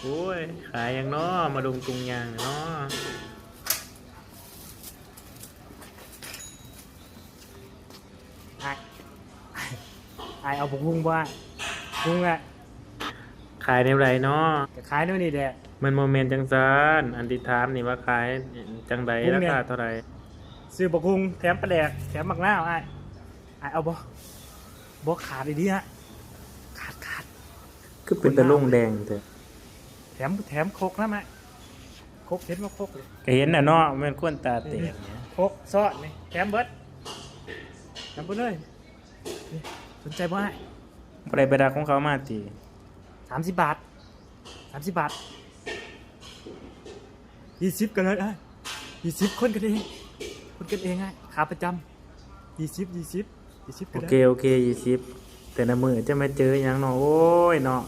ໂອ້ຍ ຂາຍຫຍັງເນາະ ມາດົງຕຸງຍາງເນາະ. ອ້າຍ ອ້າຍເອົາບັກຫຸ່ງບໍ່? ຫຸ່ງແຫຼະ. ຂາຍແນວໃດເນາະ? ກໍຂາຍແນວນີ້ແຫຼະ. ມັນບໍ່ແມ່ນຈັ່ງຊັ້ນ ອັນທີ່ຖາມນີ້ວ່າຂາຍຈັ່ງໃດ ລາຄາເທົ່າໃດ? ຊື້ບັກຫຸ່ງແຖມປາແດກ ແຖມໝາກນາວ ອ້າຍ. ອ້າຍເອົາບໍ່? ບໍ່ ຂາດອີ່ຫຼີ ຂາດ ຂາດ. ຄືເປັນຕາລົງແດງແທ້? ແຖມ ແຖມຄົກນຳ ອ້າຍ. ຄົກ ເຫັນບໍ່ຄົກ? ກໍເຫັນນະເນາະ ແມ່ນຄົນຕາແຕກ. ຄົກຊ້ອນນີ້ແຖມເບິດ ແຖມເບິດເລີຍ. ນີ້ ສົນໃຈບໍ່ອ້າຍ? ບໍ່ໄດ້ໄປດັກຂອງເຂົາມາຕິ? ສາມສິບບາດ ສາມສິບບາດ. ຍີ່ສິບກໍໄດ້ອ້າຍ ຍີ່ສິບ. ຄົນກັນເອງ ຄົນກັນເອງອ້າຍ ຂາປະຈຳ. ຍີ່ສິບ ຍີ່ສິບ ຍີ່ສິບກໍໄດ້. ໂອເຄ ໂອເຄ ຍີ່ສິບ. ແຕ່ລະມື້ຈະມາເຈີຫຍັງເນາະ ໂອ້ຍເນາະ.